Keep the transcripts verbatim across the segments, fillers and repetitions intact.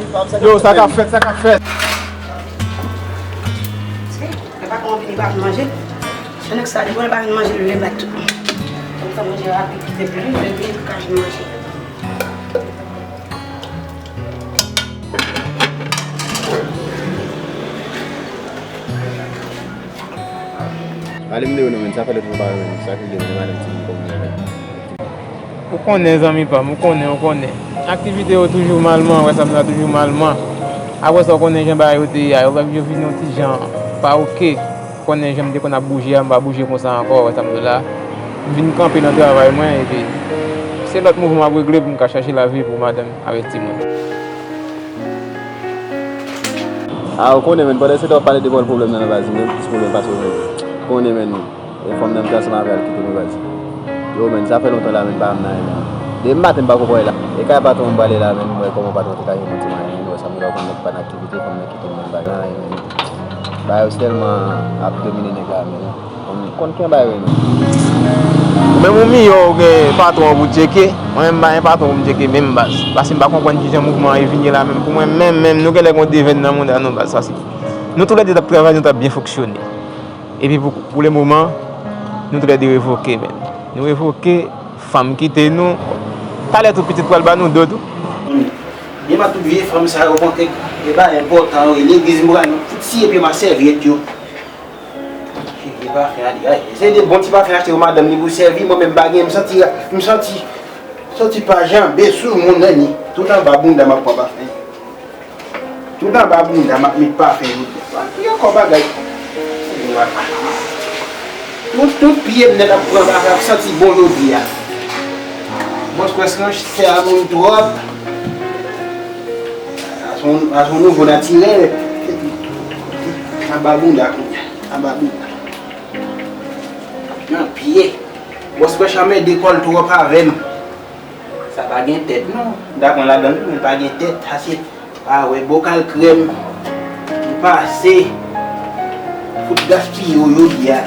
Yo, sa k ap fèt, sa k ap fèt? Lè patwon an vini, li pa vin manje. Lè nèg sa li bon, li pa vin manje, li leve ak tout. Fò m fè manje rapid, kite pou li, lè l vini, pou l ka vin manje. Ale m de ou non, men sa fè lòt jou pa wè, men sa fè de ou, men madanm ti moun kòm mwen. Ou konnen, zanmi pa m, ou konnen, ou konnen. Aktivite yo toujou malman, wè sa m la, toujou malman. Apre sa, ou konnen jan bagay yo te ye a, yo, yo vin yon ti jan pa oke. Ou konnen jan m te konn ap bouje a, m pa bouje konsa ankò, wè sa m di w la. M vin kanpe nan travay mwen, epi se lòt mouvman m ap regle pou m ka chache lavi pou madanm avèk timoun. A, ou konnen, men, pandan se tan w ap pale de bòl pwoblèm nan, nan baz, men plis pwoblèm pase w menm. Ou konnen, men, e fanm nan m te ansanm avè l kite mwen, baz. Yo, men, sa fè lontan la, men, pa menm nan, men. Depi maten, m pa konprann la. E kay patwon m prale la, men, m wè kòman patwon te ka jwenn yon ti mwayen, men, wè sa m wè la, ou konn nèg pa nan aktivite, fanm nan kite m, men, baz, nan, men. Bagay yo tèlman ap domine nèg la, men. Konn, konn ki anba yo ye, non. Ou menm ou miyò, ou gen patwon ou pou tcheke. Mwen menm, m pa gen patwon pou m tcheke menm, baz. Paske m pa konprann kijan mouvman an vin ye la menm. Pou mwen menm, menm, nou genlè gen devèn nan mouda nou, baz. Sa se, nou toulède t ap travay, nou t ap byen fonksyone. Epi pou, pou le moman, nou toulède revoke, menm. Nou revoke, fanm kite nou. Talè tou pitit pral ba nou do tou. Byen, pa tout vye fanm sa yo, bon, kèk, e pa enpòtan, wi. Legliz, m pral, fout siye pye m ak sèvyèt yo. Cheve pafen ale, ay. Se de bon ti pafen achte pou madanm li pou sèvi, mwen menm m pa gen, m santi, m santi, santi pa janbe sou moun nan ni. Tout anba bounda m ap pran pafen. Tout anba bounda m ap met pafen jodi a. Ki ankò bagay? Tout, tout pye m nèt ap pran pafen, ap santi bon jodi a. Bòs kwès ranch sè a moun twòp. A se yon, a se yon nouvo natirèl. Anba bounda kounye a. Anba bounda. Nan pye. Bòs kwèch anmède kò l twòp avè m. Sa pa gen tèt non. M ta pran ladan l tou, men l pa gen tèt. Sa se, a wè, bokal krèm. M pase. Fout gaspiye yo jodi a.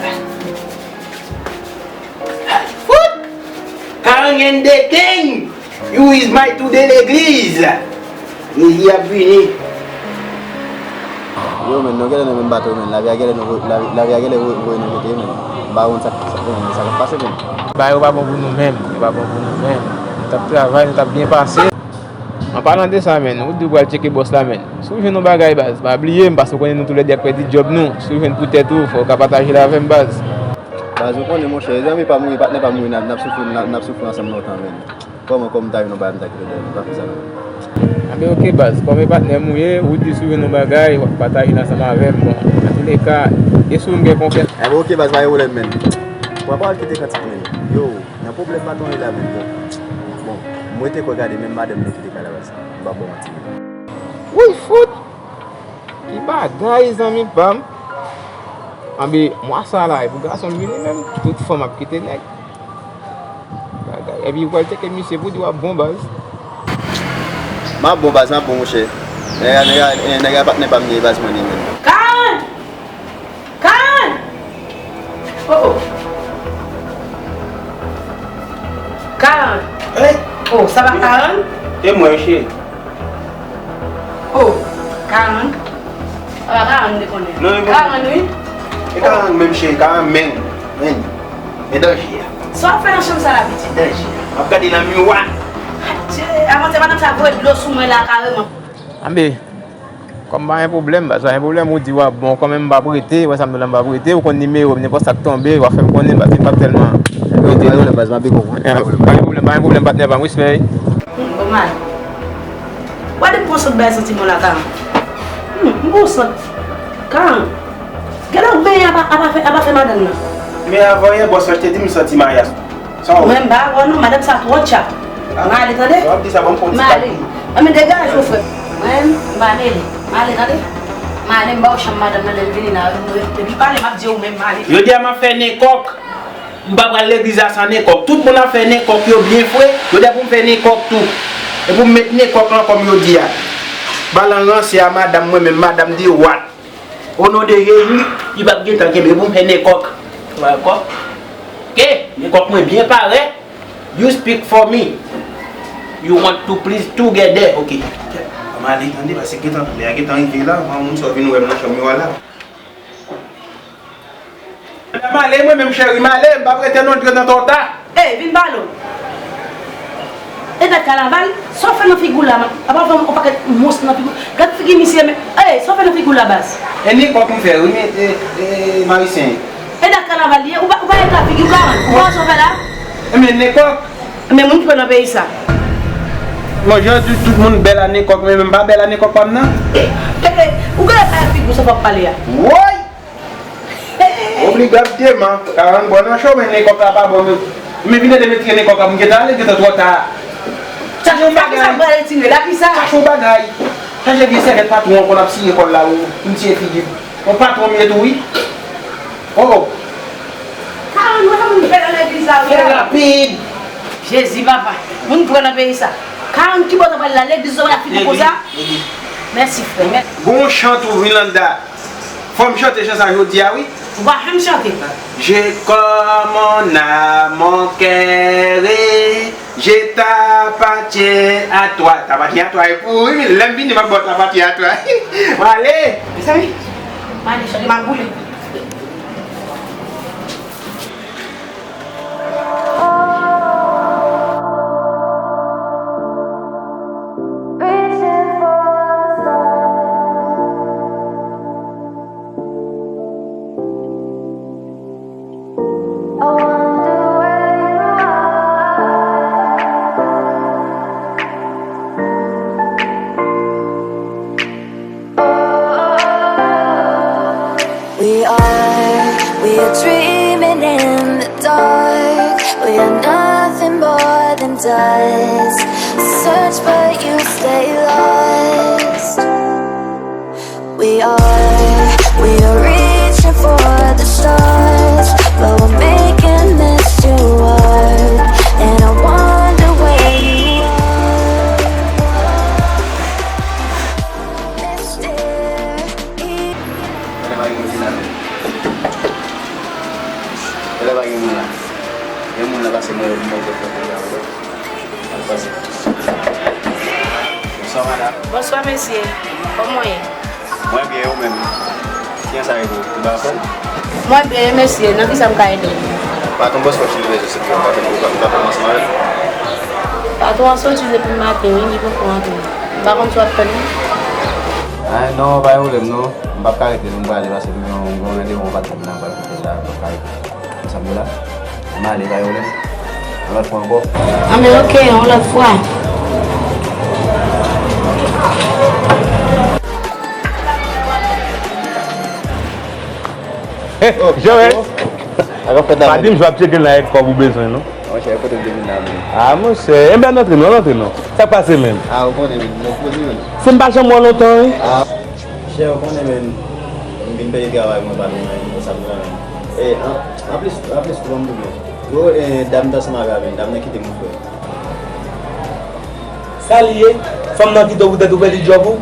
Fout! Karen and the King! You is my today legliz. Jezi ap vini. Yo, men, nou genlè nan menm bato, men. Lavi a genlè nou voye, lavi, lavi a genlè voye, voye nou kote, men. M pa konn sa k, sa, men, sa k ap pase, men. Bagay yo pa bon pou nou menm. Yo pa bon pou nou menm. Nou t ap travay, nou t ap byen pase. An palan de sa, men, ou di w pral tcheke bòs la, men. Si w jwenn yon bagay, baz, pa bliye m, paske w konnen nou toulède ap pèdi djòb nou. Si w jwenn pou tèt ou, fò w ka pataje l avè m, baz. Baz, ou konnen, monchè, zanmi pa mouri, patnè pa mouri, n ap, n ap soufri, n ap, n ap soufri ansanm lontan, men. Kòman, kòm m ta jwenn yon bagay, m ta kite w dèyè, m pa fè sa non. Anben, oke, baz, kòm e patnè m ou ye, ou di si w jwenn yon bagay, w ap pataje l ansanm avè m, bon, antouleka, e si w m gen konfyans. Anben, oke, baz, pa gen pwoblèm, men. Pran pawòl kite kantik, men. Yo, nan pwoblèm patwon yo la, men, bon. Bon, mwen te kwè gade, menm madanm li kite kay la, baz. M p ap ba w manti, men. Wouyy, fout! Ki bagay, zanmi pa m. Anben, mwa sa la, e pou gason m vini menm, tout fanm ap kite nèg. Bagay. Epi ou pral tcheke misye pou di w ap bon baz. M ap bon baz, m ap bon monchè. Nèg la, nèg la, nèg la patnè pa m li ye baz mwen li menm. Karen! Karen! Oh, oh. Karen! Hey! Oh, sa pa Karen? E mwen, cheri. Oh, Karen. Sa pa Karen, m te konnen. Non, e mwen. Karen, wi. E Karen menm, cheri, Karen menm. Men, men danje a. Sa w ap fè nan chanm sa la, pitit? Danje a. M ap gade nan miwa. Adye, avanse madanm sa voye dlo sou mwen la, kareman. Anben. Kòm pa gen pwoblèm, baz, pa gen pwoblèm, ou di w ap bon, kanmenm m p ap rete, wè sa m di w la, m p ap rete, ou konn nimewo m, nenpòt sa k tonbe, w ap fè m konnen, baz, m p ap tèlman rete non. Pa gen pwoblèm, baz, m ap big up ou. Pa gen pwoblèm, pa gen pwoblèm, patnè pa m, respè. Hmm, bon, mal. Wè depi w pran sant bay santi bon la, Karan. Hmm, m pran sant. Karan. Gade w benyen ap, ap, ap, ap afè madanm nan. Men avan yè, bòs la te di m santi mayas. Sa w? Mwen m pa wè non, madanm sa twò tchap. M ale tande. W ap di sa, ban m fè yon ti pati. M ale. Anben degaje w frè. Mwen m ale. M ale tande. M ale m ba w chanm madanm nan lè l vini la. Depi pale m ap di w menm m ale. Jodi a m ap fè nen kòk. M pa pral legliz la san nen kòk. Tout moun ap fè nen kòk yo byen fre. Jodi a pou m fè nen kòk tou. E pou m met nen kòk lan kòm yo di a. Balan ranse a madanm mwen menm, madanm de wat. O non de Jezi, li p ap gentan kenbe pou m fè nen kòk. Wè kòk. Ke nen kòk mwen byen parèt. You speak for me. You want to please together. Ok. M ale tande, paske gentan lè a gentan rive la, yon moun sa vin wè m nan chanm yo a la. M ale mwen menm cheri, m ale, m p ap rete non, li gentan twò ta. Ey, vin pale w. E dat kanaval, sa w fè nan figi w la, apa w fè yon pakèt mous nan figi w. Gad figi misye, men, ey, sa w fè nan figi w la, baz. E nekòk m fè, wi, men, e, e, Marisyen. E dat kanaval li ye, ou pa, ou pa eta figi w, karann, ou pa wè sa w fè la? E men nekòk. Men moun ki pran nan peyi sa. Bon, jodi tout moun bèl a nekòk, men, men m pa bèl a nekòk pa m nan. E, e, e, ou genlè pa figi w sa w ap pale a. Woy! Obligabteman, karann bò nan cho, men nekòk la pa bon, men, men vin ede m retire nekòk la pou m gentan ale, gentan twò ta. Chache yon bagay. Chache yon bagay. Chache vye sèvyèt patwon an konn ap siye kò l la, ou, pou m siye figi m. Yon patwon m ye tou, wi. Oh, oh. Karann, wè moun pè nan legliz la, wi. Fè rapid. Jezi, papa. Moun pran nan peyi sa. Karann, ki bò w ta pral la? Legliz ou la fini konsa? Legliz, legliz. Mèsi, frè. Mèsi. Gon chan tou, Milanda. Fò m chante chan sa jodi a, wi. Ou pa janm chante. J'ai comme mon âme, mon cœur et je t'appartiens à toi. T'appartiens à toi, e pou, wi, lè m vini, m ap ba w t'appartiens à toi. Mwen ale. Mezanmi, m ale chante, m ap boule. We are, we are dreaming in the dark. We are nothing more than dust. Search, but you stay lost. We are, we are reaching for the stars, but we're making this too hard. And I wonder where you are, Mister. Mwen pa gen moun ki la non. Mwen pa gen moun la. Gen moun la pase mwen, mwen te fè pou la. Al pase. Bonswa, madanm. Bonswa, mesye. Kòman w ye? Mwen byen, ou menm? Kijan sa ye pou ou? Ou pa anfòm? Mwen byen, mesye. Nan kisa m ka ede w? Patwon bòs pa chile rezo se ki yon patwon, ou pa, ou pa fè ansanm avè l? Patwon an soti depi maten, wi, li poko rantre. M pa konn si w ap tann li. Ay, non, pa gen pwoblèm, non. M p ap ka rete, non, m prale, paske m gen yon, m gen yon randevou yon patnè m nan, m pral kite l la, m p ap ka rete. Sa m di w la? M ale, pa gen pwoblèm. Yon lòt fwa ankò. Anben, oke, yon lòt fwa. Hey, Joel! Pa di m si w ap tcheke l la, e kòb ou bezwen, non? Monchè, kote m te vin la menm? Ah, monchè, enben, antre non, antre non. Sa k pase menm? Ah, ou konnen menm, nou konnen menm. Se m pa janm wè w lontan, wi. Ah. Chè, ou konnen menm, m vin pèdi travay mwen, pa gen anyen, sa m gen menm. E, an, anplis, anplis, tou ban m tou byen. Gwo, e, dam nan ansanm avè a menm, dam nan kite m, frè. Sa l ye? Fanm nan kite w poutèt ou pèdi djòb ou?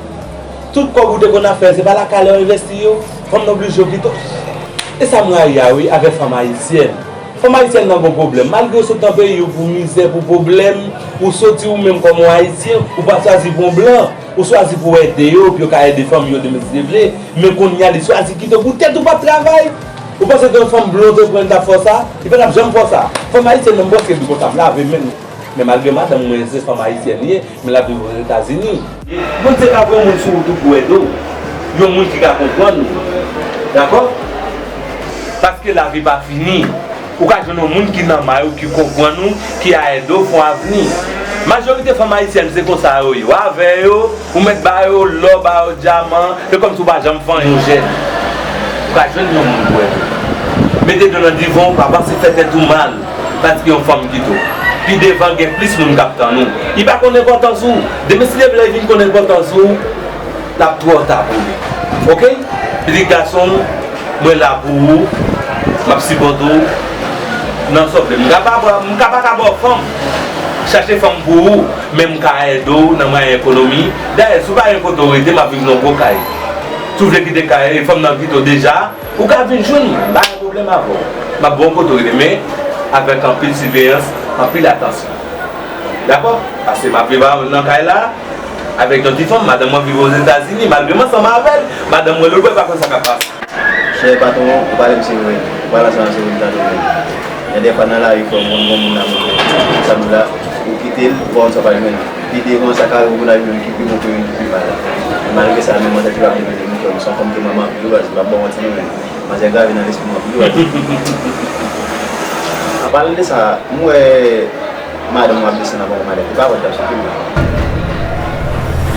Tout kòb ou te konn ap fè, se pa lakalè w envesti yo? Fanm nan oblije w kite w. E sa m rayi a wi, avèk fanm ayisyèn. Fanm ayisyèn nan gon pwoblèm. Malgre w sot nan peyi w pou mizè, pou pwoblèm, ou soti ou menm kòm yon ayisyen, ou pa swazi pran blan, ou swazi pou w ede yo, pou yo ka ede fanmi yo demen si Dye vle. Men kounye a, li swazi kite w poutèt ou p ap travay. Ou panse ke yon fanm blan w te pran, li t ap fè w sa? Li pa t ap janm fè w sa. Fanm ayisyèn nan, m panse li konsa, m lave men m. Men malgre madanm mwen se fanm ayisyèn li ye, men l ap viv Ozetazini. Bondye ka voye yon moun sou wout ou pou ede w. Yon moun ki ka konprann ou. Dakò? Paske lavi pa fini. Ou ka jwenn yon moun ki nan may ou, ki konprann ou, ki a ede w fè yon avni. Majorite fanm ayisyèn se konsa yo ye. W avè yo, ou mèt ba yo lò, ba yo dyaman, se kòmsi w pa janm fè anyen. Yon jèn, ou ka jwenn yon moun pou ede w. Mete dlo nan divan w, pa panse fè tèt ou mal. Paske yon fanm kite w. Pi devan gen plis moun k ap tann ou. Li pa konn enpòtans ou. Demen si Dye vle li vin konn enpòtans ou, l ap twò ta pou li. Oke? Pitit gason m, mwen la pou ou. M ap sipòte w nan sa w vle. M ka pa ba, m ka pa ka ba w fanm. Chache fanm pou ou, men m ka ede w nan mwayen ekonomi. Dayè, si w pa gen kote w rete, m ap viv nan yon gwo kay. Si w vle kite kay, fanm nan kite w deja, ou ka vin jwenn mwen, m pa gen pwoblèm avè w. M ap ba w kote w rete, men avèk anpil siveyans, anpil atansyon. Dakò? Paske m ap viv nan kay la, Avèk yon ti fanm, madanm mwen viv Ozetazini, malgre m ansanm avè l, madanm mwen lòtbò, e pa konn sa k ap pase. Chè patwon, ou pale m se vre, ou pale ansanm se vre m tande vre. Gen dèfwa nan lari frè m, ou konn gon moun nan moun, sa nou la, ou kite l, ou pa konn sa w pale menm. Pi devan sa ka rive pou n al jwenn ki pi bon ke youn ki pi mal. Malgre sa, menm mwen tèt li pa vle mete m frè m, se yon fanm ke m renmen anpil wi baz, m p ap ba w manti non men. Manzè grave nan lespri m anpil wi baz. An palan de sa, m wè madanm ou ap desann anba yon malèt, ou pa wè l t ap soti wi.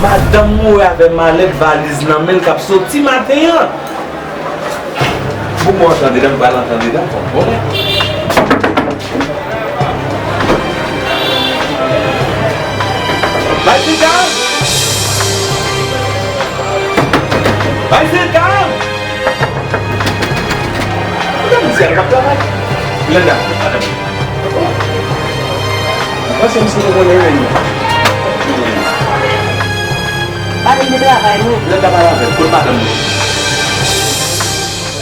Madanm mwen avè malèt valiz nan men l k ap soti maten an. Bon, mwen antre andedan, m pral antre andedan, fò m konnen. Bay sika! Bay sika! Madan misye al p ap travay. Glenda, madanm. Mwen se misye nou konnen wi. Pale m de travay nou. Glenda pale avè l. Kot madanm mwen?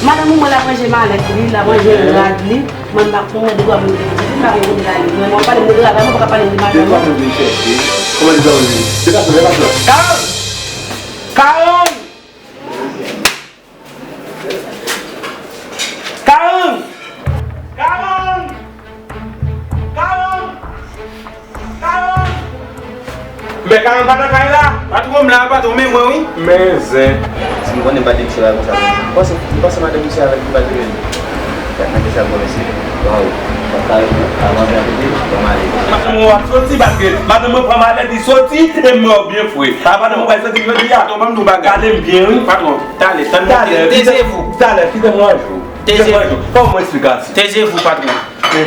Madanm ou mwen l ap ranje malèt li, l ap ranje rad li. Mwen m pa konn mwen de dwa moun te di m pa konn kote l ale. Mwen mwen pale m de travay, mwen pa ka pale m de madanm mwen. De dwa moun vin chèche. Kòman de dwa moun vin? De patwon, de patwon. Karan! Karan! Karan! Karan! Karan! Karan! Men Karan pa nan kay la. Patwon, m la, patwon, men mwen wi. Men zen. Si m konnen m pa t di misye bagay konsa. M panse, m panse madanm misye avè l ki pa t renmen. Gad nan kisa gwo mesye. Waw. Sa reponn avan jan tete, ban m ale. Madanm mwen ap soti paske madanm mwen pran malèt li soti e m wè w byen fre. A madanm mwen pral soti jodi a. Patwon, ban m di w bagay. Pale m byen wi. Patwon, talè, tann mwen. Talè, taisez-vous. Talè, kite m ranje w. Taisez-vous. Fè w mwen eksplikasyon. Taisez-vous, patwon.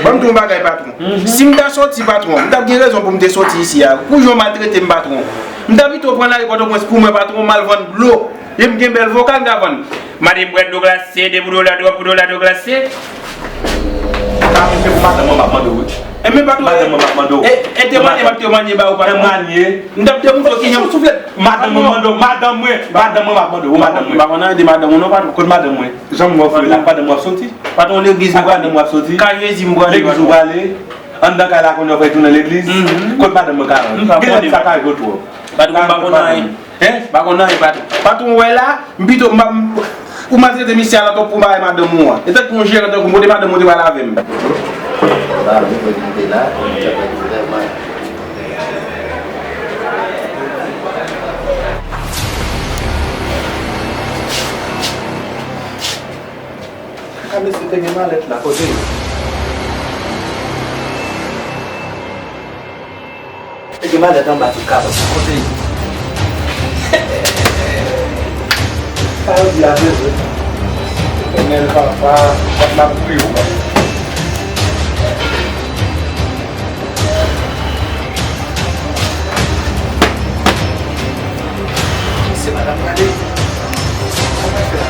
Ban m di w yon bagay, patwon. Si m ta soti, patwon, m t ap gen rezon pou m te soti isi a. Pou jan w maltrete m, patwon. M ta pito pran lari Pòtoprens pou mwen, patwon, m al vann dlo. E m gen bèl vokal m ka vann. Mande m bwè dlo glase, de pou dola, dwa pou dola, dlo glase. Sa se pou madanm mwen m ap mande w wi. Enben, patwon. Madanm mwen m ap mande w. E, e temwanye m ap temwanye ba ou, patwon. Temwanye. M t ap demontre w kijan m souflèt. Madanm mwen mande w, madanm mwen, madanm mwen m ap mande w, madanm mwen. M pa konn anyen de madanm ou non, patwon. Kot madanm mwen? Jan m wè w fè la, madanm mwen ap soti. Patwon, legliz m prale. Ak madanm mwen ap soti. Kay Jezi m prale, patwon. Legliz ou prale. Anndan kay la kounye a w fè tounen legliz. Kot madanm mwen ka rann? Gen lè sa ka rive w twò. Patwon, m pa konn anyen. Hein? M pa konn anyen, patwon. Patwon, w wè la, m pito, m pa, m, ou maltrete misye a la twòp konpare madanm ou an. E tankou yon jeran tankou m, kote madanm ou te pral avè m? Sa, nou mwen kite la, nou mwen kite la, mwen. Kaka mesye te gen malèt la, kote l? Te gen malèt anba tout kabòs la, kote l? Sa yo di a se vre. Fèmen l papa, pap m ap kriye w. Mesye, madanm prale. Sa mwen fè la?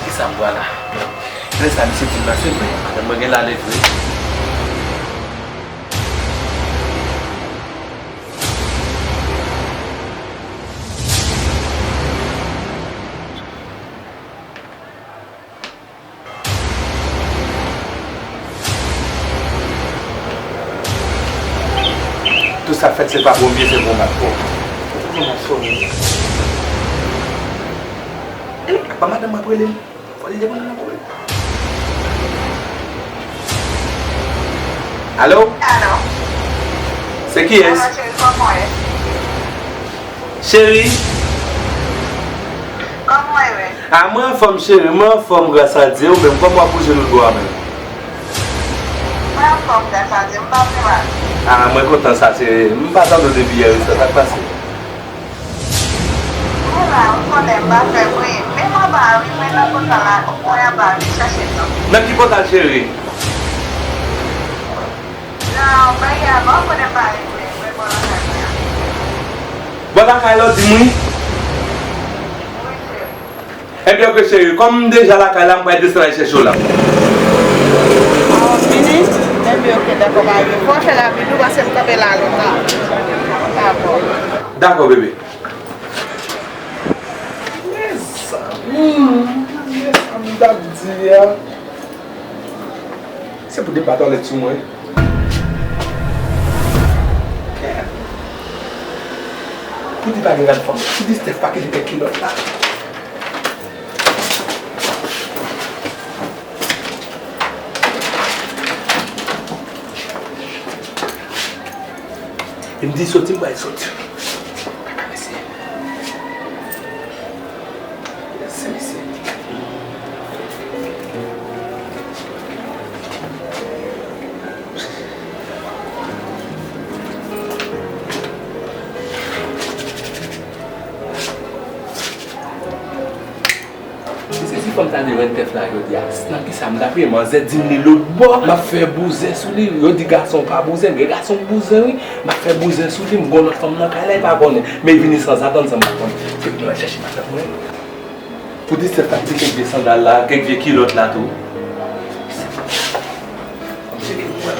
Kisa m pral la? Lè sa misye di m la, se vre. Madanm mwen gen la, li vre. Tout sa fèt, se pa bon vye, se bon mat fò. Fò m ap sonnen. E, apa madanm mwen ap rele m? Fò li dekonekte nan pwoblèm. Alo? Alo? Se kiyès? Alo, cheri, kòman w ye? Cheri? Kòman w ye menm? A, mwen anfòm, cheri, mwen anfòm, gras a Dye. Ou menm, kòman w ap bouje lòtbò a menm? Mwen anfòm, gras a Dye, m pa pi mal. A, mwen kontan sa, cheri. M pa tande w depi yè wi, sa, sa k pase? Mwen la, ou konnen m pa fè bri. Men m anba a wi, mwen nan kòt la, mwen anba a, vin chèche m non. Nan ki kòt la, cheri? Nan bagay a, bon, konnen m pa rive, mwen bò lakay mwen an. Bò lakay la, w di m wi? Wi, cheri. Ebyen, oke, cheri, kòm m deja lakay la, m pral desann al chèche w la. Ah, w vini? Ebyen, oke, dakò, pa gen. Fò w fè rapid wi, paske m kanpe la lontan. Dakò. Dakò, bebe. Mezanmi, mezanmi, m t ap di a. Pou de pa twalèt sou mwen. Pou di pa gen gad fanm. Pou di Steph pa kite kèk kilòt la. E m di soti, m pral soti. Kaka mesye. Mesye, mesye. Mesye, si fanm sa te jwenn Steph la jodi a, nan kisa m t ap ye? Manzè di m li lòtbò, m ap fè bouzen sou li. Yo di gason pa bouzen, men gason bouzen wi. M ap fè bouzen sou li, m gon lòt fanm nan kay la, li pa konnen. Men vini sanzatann san m pa konnen. Fèk nou al chèche madanm mwen. Pou di Steph la kite kèk vye sandal la, kèk vye kilòt la tou. Fanm cheri pou mwen.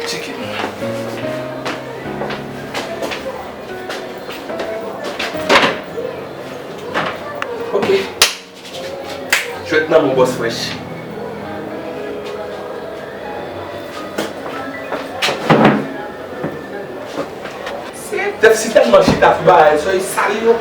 Tcheke m. Ok. Jwèt nan men w, bòs frèch. Se Steph si tèlman chita sou bagay sa, li sal yo.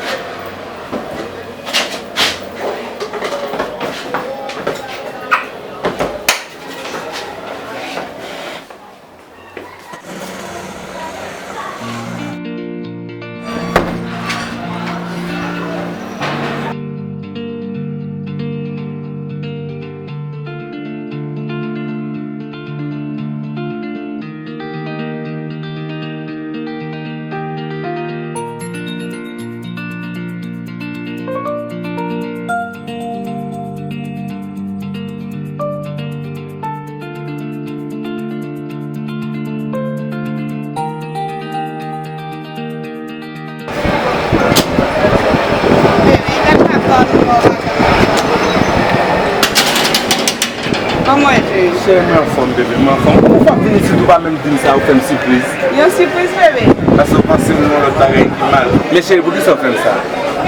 Kòman w ye, cheri? Cheri, m anfòm, bebe, m anfòm. Ou pa vin isit, ou pa menm di m sa, ou fè m sipriz. Yon sipriz, bebe? Paske w panse m yon lòt bagay ki mal. Men cheri, poukisa w fè m sa?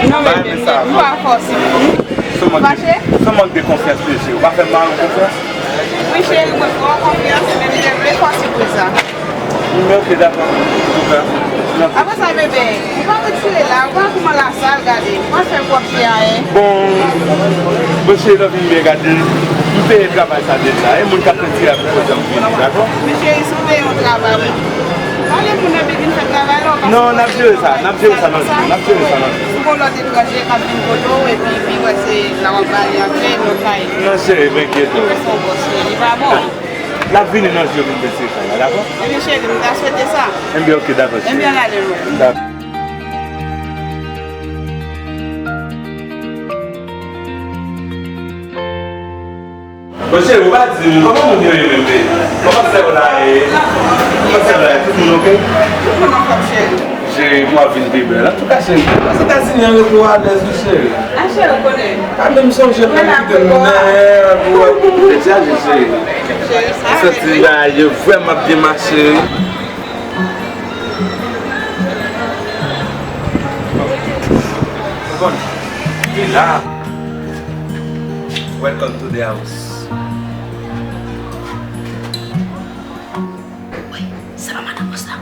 Non, men bebe, m pa fè w sipriz. Se mank de, se mank de konfyans, mesye. Ou pa fè m pa konfyans? Wi, cheri, mwen fè w konfyans, men m te vle fè w sipriz la. Men ok, dakò. Antouka, apre sa, bebe, ou pa retire la, ou pa kouman la sal, gade. Ou pa fè pwòpte a, en. Bon, bon, cheri, lè w vin byen gade, m peye travay sa deja. E moun k ap retire a pou kote m vini, dakò? Men cheri, si w peye yon travay, wi. Pale moun nan byen vin fè travay la, ou pa sipòte travay sa konsa. Non, n ap jere sa, n ap jere sa nan jou, n ap jere sa nan jou. Si gon lòt etranje k ap vin kote w, epi, epi wè se la w ap bale antre, nou kay. Non, cheri, pa enkyete w. Li fè son bòs, li pa bon. L ap vini nan jou, vin retire kay la, dakò? Ebyen, cheri, m ta swete sa. Ebyen, ok, dakò, cheri. Ebyen, n ale, non. Dakò. Bon, cheri, ou pa di m, kòman moun yo ye menm, be? Kòman sè w la ye? Kòman sè w la ye? Tout moun ok? Tout moun anfòm, cheri. Cheri, m ap vin pi bèl. Antouka, cheri, Ozetazini an rete w alèz, wi, cheri. A, cheri, ou konnen. Pa menm sonje pou kite m nèt, ou wè, tèt chaje, cheri. Cheri, sa. M santi bagay yo vrèman ap byen mache, wi. Bon, li la. Welcome to the house. Wi, sa pa madan bòs la.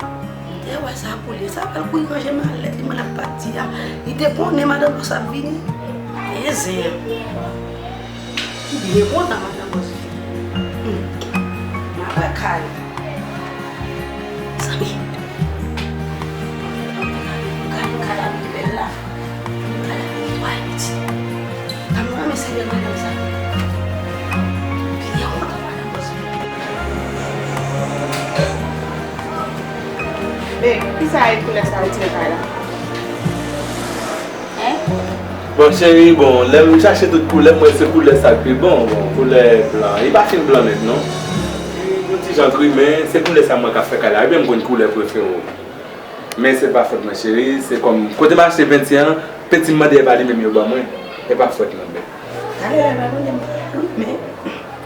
M te wè sa pou li, sa pral kouri ranje malèt li, mwen ap pati a. Li te konnen madan bòs ap vini. E zen an. M byen kontan madan bòs vini. Hmm. M ap wè kay. Zanmi. Gade kay la, li bèl la. Gade, li bèl la. Li bèl la, li bèl la. Babe, kisa e koulè sa ou tire kay la? Hein? Bon, cheri, bon, lè m chache tout koulè, m wè se koulè sa k pi bon, bon, koulè blan. Li pa fin blan nèt, non. Yon ti jan gri, men se koulè sa mwen ka fè kay la. Ebyen, m konn koulè prefere w. Men se pa fòt mwen, cheri, se kòm kote m achte penti an, penti m mande e pa li menm yo ban mwen. E pa fòt mwen, bebe. Talè a, pa konnen, wi, men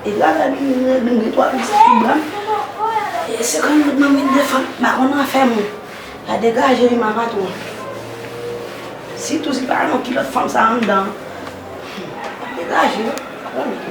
e la, la, li, li, li, li, twa piti sou bra m. E senkant goud nan mil de fwa, m pa konn afè moun. La degaje li, ma patwon. Sitou si pa yon kilòt fanm sa anndan. Degaje, non?